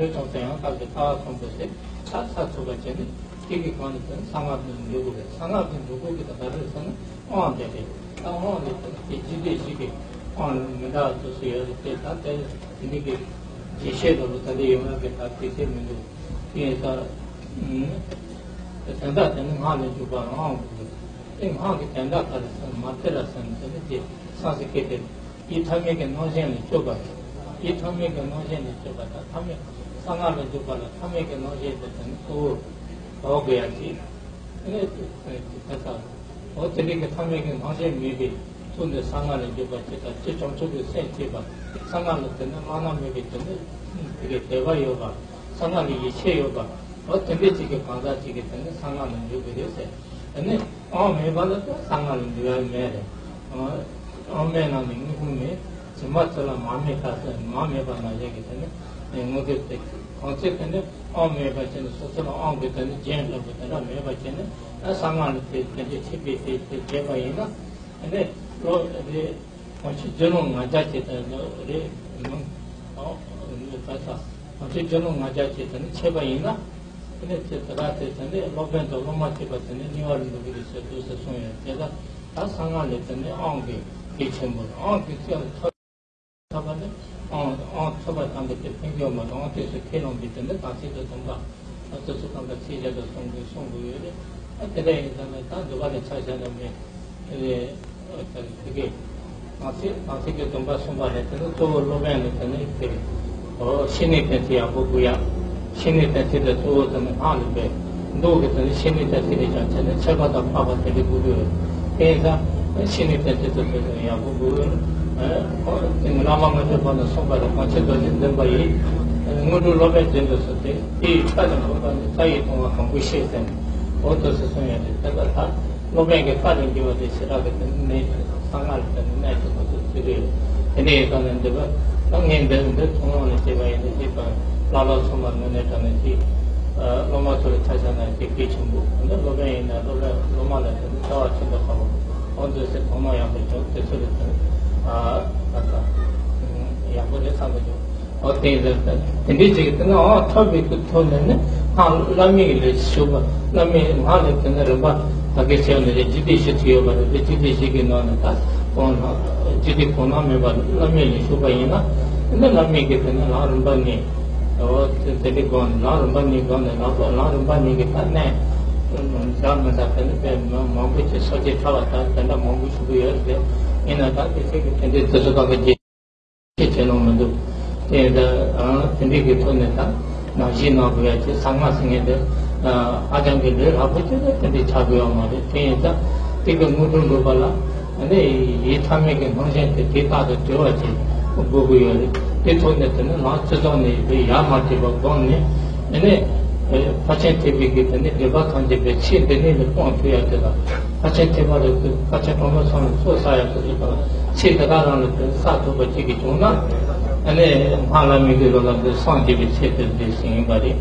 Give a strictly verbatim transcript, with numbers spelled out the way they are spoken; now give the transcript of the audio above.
ཆོས་ཚོགས་དེ་ཡང་དག་གི་ལྟ་བ་མཐོན་པོ་ཟེར་ད་ཚར་ཐུབ་པ་བྱས་ནས་དེ་གི་སྒང་ནས་དེ་ནི་གསང་སྔགས་དེ་འཇུག་དགོས་རེད། གསང་སྔགས་དེ་འཇུག་དགོས་ཀྱི་ད་ག་རེ་ཟེར་ན་དབང་དེ་རེད། ད་དབང་དེ་དེ་ནི་དེ་རྒྱུད་སྡེ་བཞི་གི་དབང་མི་འདྲ་བ་སོ་སོ་ཡོད་རེད། དེ་ད་དེ་དེ་ནི་གི་རྒྱས་བཤད་ལ་ལོ་ད་ལྟ་ཡོང་ཡག་གི་ད་དེ་ཚེ་མི་འདུག་དེ་ཡིན་ཙང་། དོན་དག་དེ་ནི་སྔགས་ལས་འཇུག་པ་ལ་དབང་དགོས་རེད། དེ་སྔགས་ཀྱི་དོན་དག་ག་རེ་ཟེར་ན་མ་ཏི་ར་ཟེར་ན་དེ་ནི་དེ་སངས་རྒྱས་སྐད་དེ། ཡིད་ཐ་མལ་གྱི་སྣང་ཞེན་ལས་སྐྱོབ་པ། ཡིད་ཐ་མལ་གྱི་སྣང་ཞེན་ལས་སྐྱོབ་པ་དང་ཐ་མལ་གསང་སྔགས་ལ་འཇུག་པ་ལ་ཐ་མལ་གྱི་སྣང་ཞེན་དེ་དེ་ནི་གཙོ་བོ་འོག་གི་ཡ་གཅིག་ཨེ་དེ་ལྟ་འོ་དེ་འདྲའི་གི་ཐ་མལ་གྱི་སྣང་ཞེན་མེད་པའི་ཐོག་ནས་གསང་སྔགས་ལ་འཇུག་པ་ཅི་ལྟར་སྤྱི་བྱང་ཆུབ་ཀྱི་སེམས་བསྐྱེད་པ། གསང་སྔགས་ལ་དེ་ནི་བླ་ན་མེད་པའི་དེ་ནི་དེ་གའི་དད་པ་ཡོད་པ། གསང་སྔགས་ལ་ཡིད་ཆེས་ཡོད་པ། འོ་དེ་འདྲའི་ཅིག་གི་གང་ཟག་ཅིག་གིས་དེ་ནི་གསང་སྔགས་ལ་འཇུག་གི་རེད་ཟེར། དེ་ནི་དབང་མེད་པ་ལ་གསང་སྔགས་ལ་འཇུག་ཡ་མེད་རེད། དབང་མེད་ན་ནི་དངོས་པོ་མེད། བྱེ་མ་ཚོ་ལ་མ་དམིགས་པ་ཟེར། མ་དམིགས་པ་ནང་བཞིན་གྱི་དེ་ནི་དངོས་པོ་དེ་གང་ཚེ་དེ་ནི་དབང་མེད་པ་ཅན་དུ་སོ་སོ་ལ་དབང་གི་དེ་ནི་རྒྱན་ལྟ་བུ་དེ་འདྲ་མེད་པ་ཅན་ནི་གསང་སྔགས་ལ་དེ་དེ་འདྲའི་ཆེད་པའི་དེ་དེ་བྱས་པ་ཡིན་ན་དེ་ནི་བློ་རེ་གང་ཕྱིར་རྒྱུད་ལུང་ང་རྒྱལ་ཆེ་དེ་ནི་རེ་མང་ཨོ་ནི་ད་ས་གང་ཕྱིར་རྒྱུད་ལུང་ང་རྒྱལ་ཆེ་དེ་ནི་ཆེ་བ་ཡིན་ན། དེ་ནས་ཚེ་ད་ལྟ་དེ་དེ་ནས་སློབ་དཔོན་དང་སློབ་མ་བཅས་པ་དེ་ནས་གཉིས་པར་འགྲོ་གི་རེད་ཟེར་འདུག་ཟེར་གསུངས་ཡོད། དེ་ལ་ད་གསང་སྔགས་ལས་དེ་ནས་དབང་གི་གལ་ཆེན་པོ་དབང་གི་ཚེ་ལ་ཐོབ་ཐོབ་པ་ནི་དབང་དབང་ཐོབ་པ་དང་དེ་དེ་ཕན་གྱི་ཡོད་མ་རེད། དབང་དེ་ཚོ་ཁས་བླངས་པའི་དེ་ནས་དམ་ཚིག་དང་སྡོམ་པ་དེ་ཚོ་གང་ག་ཚིག་བརྒྱ་དང་གསུམ་གྱིས་གསུང་གི་ཡོད་རེད། ཨ་དེ་འདྲ་ཡིན་ཙང་ནས་ད་འདི་པ་ལས་ཆ་བཞག་ན་མེད་རེད། དེ་གའི་དམ་ཚིག་དམ་ཚིག་གི་སྡོམ་པ་གསུངས་པ་རེད། དེ་ནི་གཙོ་བོ་སློབ་དཔོན་ནི་དེ་ནི་དེ་ཨོ་ཤེས་ནུས་གཏན་ཚིགས་ཡག་པོ་དགོས་ཡ། ཤེས་ནུས་གཏན་ཚིགས་དེ་གཙོ་བོ་དེ་ནི་སྔགས་ལས་པས་མདོ་གི་དེ་ནི་ཤེས་ནུས་གཏན་ཚིགས་ལས་ཀྱང་བྱས་ནས་ཆད་པ་དང་འཕགས་པ་དེ་འདྲ་དགོས་ཀྱི་ཡོད། དེ་ཡིན་ཙང་ཤེས་ནུས་གཏན་ཚིགས་དེ་ཚོ་ཡག་པོ་དགོས་ཀྱི་ཡོད། ཨོ་དེ་ནི་བླ་མ་ལྔ་བཅུ་པ་ནས་གསུངས་པ་རེད། གང་ཕྱིར་རྡོ་རྗེ་འཛིན་པ་ཡིས། དངོས་གྲུབ་སློབ་དཔོན་རྗེས་འགྲོ་ཟེར་ཏེ། དེ་ཡི་རྩ་ལས་འགོངས་པ་ནི་རྩ་ཡི་མཐོང་བ་དང་པོ་ཤེས་ཟེར་ནས་འོ་དོ་ཟེར་གསུངས་ཡོད་རེད། དེ་ལྟར་ད་སློབ་དཔོན་གྱི་རྩ་ལས་འགྱུར་བ་དེ་ཞེ་དྲག་གི་དེ་ནི་གསང་སྔགས་ལ་དེ་ནི་གནས་ཐུབ་པ་དེ་ཚུལ་རེད། དེ་འདྲ་ཡིན་ཙང་ནས་འདི་པ་ད་ངས་འདི་འདི་ཚོང་ལམ་ལ་བྱས་པ་ཡིན་ན་ཅིག་དང་བླ་ལྷག་ཚང་མ་ངོས་ནས་དྲངས་ནས་ཅིག་སློབ་མ་ཚོ་ལ་ཆ་བཞག་ན་ཅིག་གལ་ཆེན་པོ། འདི་སློབ་དཔོན་ཡིན་ན་སློབ་དཔོན་སློབ་མ་ལ་དེ་ནི་རྩ་བ་ཆེན་པོ་ཁག་པོ་འོ་འདི་ཚོ་དོ་སྣང་ཡག་པོ་བྱུང་། དེ་ཚོ་ལ་དེ་ནི་ད་ད་ཡག་པོ་རེད་བསམ་གི་འདུག་ཨོ་དེ་ཡིན་ཙང་དེ་འདྲའི་ཅིག་དེ་ནི་ཨ་ཐོབ་པའི་གི་ཐོག་ནས་ནི་སྔགས་བླ་མེད་ཀྱི་ལས་ཞུགས་པ། བླ་མེད་སྔགས་ལས་དེ་ནི་རིམ་པ་ད་གའི་ཆེ་བ་ནི་རེད། རྒྱུད་སྡེ་བཞི་ཚུད་ཡོད་པ་རེད། དེ་རྒྱུད་སྡེ་བཞི་གི་ནང་ནས་ད་གོང་ན་རྒྱུད་སྡེ་གོང་ན་མེད་པ་བླ་མེད་ལས་ཞུགས་པ་ཡིན་ན་དེ་ནི་བླ་མེད་ཀྱི་དེ་ནི་ལམ་རིམ་པ་གཉིས། ཨོ་དེ་དེ་འདྲའི་སྒང་ནས་ལམ་རིམ་པ་གཉིས་སྒང་ནས་ལམ་ལམ་རིམ་པ་གཉིས་ཀྱི་ད་གནས་འདྲ་མི་འདྲ་དེ་ནི་དཔེ་མང་པོ་ཅིག་སོ་སྐྱེ་ཕྲ་བ་དང་དེ་འདྲ་མང་པོ་ཞུ་གི་ཡོད་རེད། ཡིན་ན་ད་དེ་ཚོ་གི་དེ་འདྲའི་དེ་ཚོ་ད་ག་རྒྱས། ཤེས་བྱེད་ལོང་མི་འདུག་དེ་ཡིན་ད་ཨང་དེ་འདྲའི་གི་ཐོག་ནས་ད་ནང་བཞིན་གནང་དགོས་ཡ་ཅིག་གསང་སྔགས་ཟེར་མཁན་དེ་ཨ་ཅང་གི་ལས་སླ་པོ་ཅིག་ལ་དེ་འདྲའི་ཆགས་དགོས་ཡོད་མ་རེད། དེ་ཡིན་ད་དེ་གི་དངོས་གྲུབ་འགྲུབ་པ་ལ་ཨ་ནི་ཡིད་ཐ་མལ་གྱི་སྣང་ཞེན་དེ་དེ་རྟག་ཏུ་གྲོལ་བ་ཅིག་དགོས་ཀྱི་ཡོད་རེད། དེ་ཐོག་ནས་དེ་ནི་ལམ་སྤྱི་ཚོགས་ནས་ཡར་མར་བྱེད་པ་སྒོམ་ནས་ཨ་ནི་ཕར་ཕྱིན་ཐེག་པའི་གི་དེ་ནི་སྒྲིབ་པ་ཐམས་ཅད་པའི་ཆོས་འདི་ཉིད་ལ་སྤོང་ཐུབ་ཡ་དེ་དང་། ཕར་ཕྱིན་ཐེག་པ་ལ་ཕར་ཕྱིན་གྲོལ་མ་སོང་ནས་ཚོགས་བསགས་ཡ་དེ་ཚོ་དང་ཆོས་དེ་དག་རང་ལ་དེ་བསགས་ཐུབ་པ་ཅིག་གི་བྱུང་ན། ཨ་ནི་སྔགས་བླ་མེད་ཀྱི་ལོ་ལ་དེ་སངས་རྒྱས་པའི་ཆོས་དེ་འདི་ཞིག་ཡིན་པ་རེད།